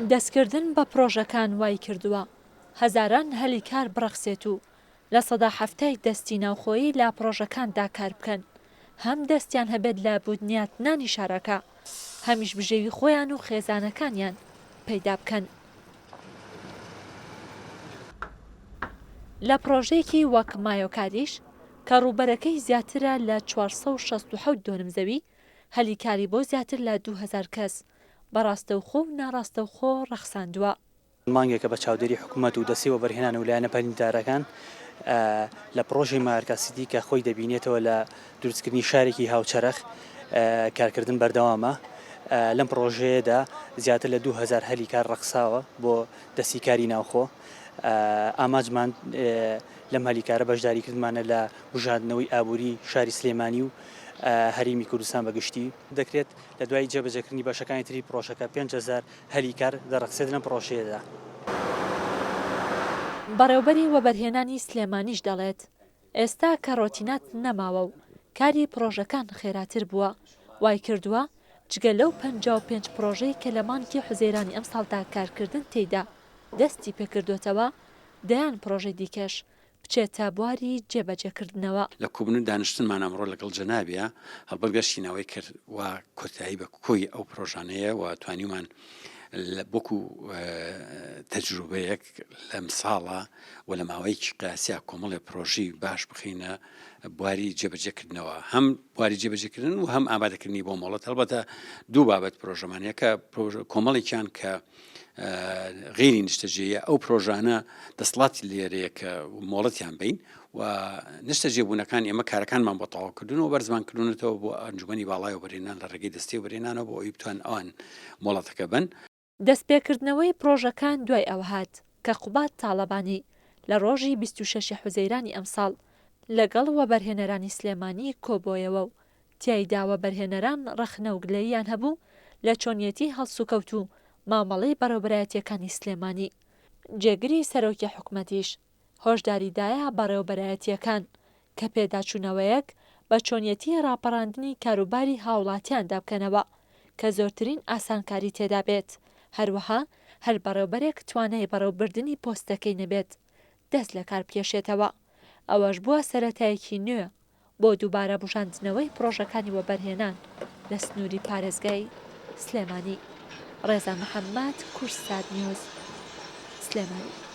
دەستکردن بە پڕۆژەکان وایکردووە هەزاران هەلی کار بڕەخسێت و 70% دەستی ناوخۆیی لە پڕۆژەکاندا کار بکەن، هەم دەستیان هەبێت لە بنیاتنانی شارەکە، هەمیش بژێوی خۆیان و خێزانەکانیان پەیدا بکەن. لە پڕۆژەیەکی وەک مایۆکاریش کە ڕووبەرەکەی زیاترە لە 467 دۆنم زەوی، هەلی کاری بۆ زیاتر لە 2000 کەس بە ڕاستەوخۆ و ناڕاستەوخۆ ڕەخساندووە. مانگێکە بە چاودێری حکومەت و دەستەی وەبەرهێنان و لایەنە پەیوەندیدارەکان لە پڕۆژەی مایۆرکا سیتی کە خۆی دەبینێتەوە لە دروستکردنی شارێکی هاوچەرخ کارکردن بەردەوامە. لەم پڕۆژەیەدا زیاتر لە 2000 هەلی کار ڕەخساوە بۆ دەستی کاری ناوخۆ. ئامانجمان لەم هەلی کارە بەشداریکردنمانە لە بوژاندنەوەی ئابووری شاری سلێمانی و هەرێمی کوردستان بە گشتی. دەکرێت لە دوای جێبەجێکردنی بەشەکانی تری پڕۆژەکە 5000 هەلی کار دەڕەخسێت لەم پڕۆژەیەدا. بەڕێوبەری وەبەرهێنانی سلێمانیش دەڵێت، ئێستا کە ڕۆتینات نەماوە و کاری پڕۆژەکان خێراتر بووە، وایکردووە جگە لەو 55 پڕۆژەی کە لە مانگی حوزەیرانی ئەمساڵدا کارکردن تێیدا دەستی پێکردۆتەوە، دەیان پڕۆژەی دیکەش بچێتە بواری جێبەجێکردنەوە. لە کۆبوونەوەی دانیشتنمان ئەمڕۆ لەگەڵ جەنابیا هەڵبەت گەشتینەوەی کرد و کۆتایی بە کۆی ئەو پرۆژانەیە و توانیومان وەکو تەجروبەیەک لەم ساڵە و لە ماوەیەکی قیاسیا کۆمەڵێ پرۆژەی باش بخینە بواری جێبەجێکردنەوە هەم بواری جێبەجێکردن و هەم ئامادەکردنی بۆ مۆڵەت هەڵبەتە دوو بابەت پرۆژەمان یەکە کۆمەڵێکیان کە غیری نیشتەجێیە ئەو پرۆژانە دەسڵاتی لێرەیە کە مۆڵەتیان بین و نیشتەجێبوونەکان ئێمە کارەکانمان بۆ تەواو کردون و بەرزمان کردونەتەوە بۆ ئەنجومەنی باڵای وەبەرهێنان لە ڕێگەی دەستەی وەبەرهێنانەوە بۆ ئەوەی بتوان ئەوان مۆڵەتەکە بەن. دەستپێکردنەوەی پڕۆژەکان دوای ئەوە هات کە قوباد تاڵەبانی لە ڕۆژی 26 حوزەیرانی ئەمساڵ لەگەڵ وەبەرهێنەرانی سلێمانی کۆبۆیەوە و تیایدا وەبەرهێنەران ڕەخنە و گلەییان هەبوو لە چۆنیەتی هەڵسوکەوت و مامەڵەی بەڕێوبەرایەتییەکانی سلێمانی. جێگری سەرۆکی حکومەتیش هۆشداری دایە بەڕێوبەرایەتییەکان کە پێداچوونەوەیەک بە چۆنیەتی ڕاپەڕاندنی کاروباری هاوڵاتیاندا بکەنەوە کە زۆرترین ئاسانکاری تێدا بێت، هەروەها هەر بەڕێوبەرێک توانای بەڕێوبردنی پۆستەکەی نەبێت دەست لەکار بکێشێتەوە، ئەوەش بووە سەرەتایەکی نوێ بۆ دووبارە بوژاندنەوەی پڕۆژەکانی وەبەرهێنان لە سنووری پارێزگای سلێمانی. ڕێزان محەممەد، کوردسات نیوز، سلێمانی.